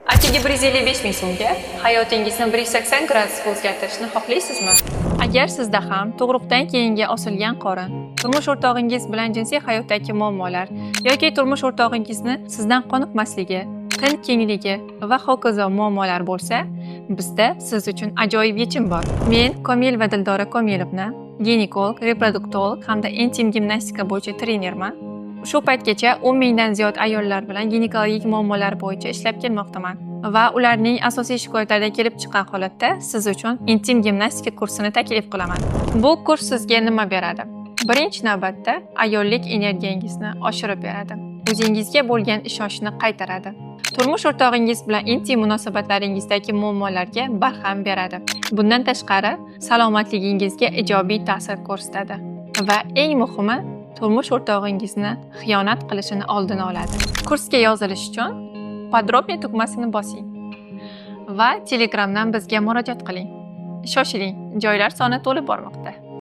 Atigi 155 ming so'mga hayotingizni 180 gradusga o'zgartirishni xohlaysizmi? Agar sizda ham tug'ruqdan keyingi osilgan qorin, turmush o'rtog'ingiz bilan jinsiy hayotdagi muammolar yoki turmush o'rtog'ingizni sizdan qoniqmasligi, qin kengligi va hokazo muammolar bo'lsa, bizda siz uchun ajoyib yechim bor. Men Komilova Dildora Komilovna, ginekolog, reproduktolog hamda intim gimnastika bo'yicha trenerman. Shu paytgacha 10 mingdan ziyod ayollar bilan ginekologik muammolar bo'yicha ishlab kelmoqdaman va ularning asosiy shikoyatlaridan kelib chiqqan holatda siz uchun intim gimnastika kursini taklif qilaman. Bu kurs sizga nima beradi? Birinchi navbatda ayollik energiyangizni oshirib beradi. O'zingizga bo'lgan ishonchni qaytaradi. Turmush o'rtog'ingiz bilan intim munosabatlaringizdagi muammolarga barham beradi. Bundan tashqari, salomatligingizga ijobiy ta'sir ko'rsatadi va eng muhimi, turmush o'rtog'ingizni xiyonat qilishini oldini oladi. Kursga yozilish uchun "Подробнее" tugmasini bosing va Telegramdan bizga murojaat qiling. Shoshiling, joylar soni to'lib bormoqda.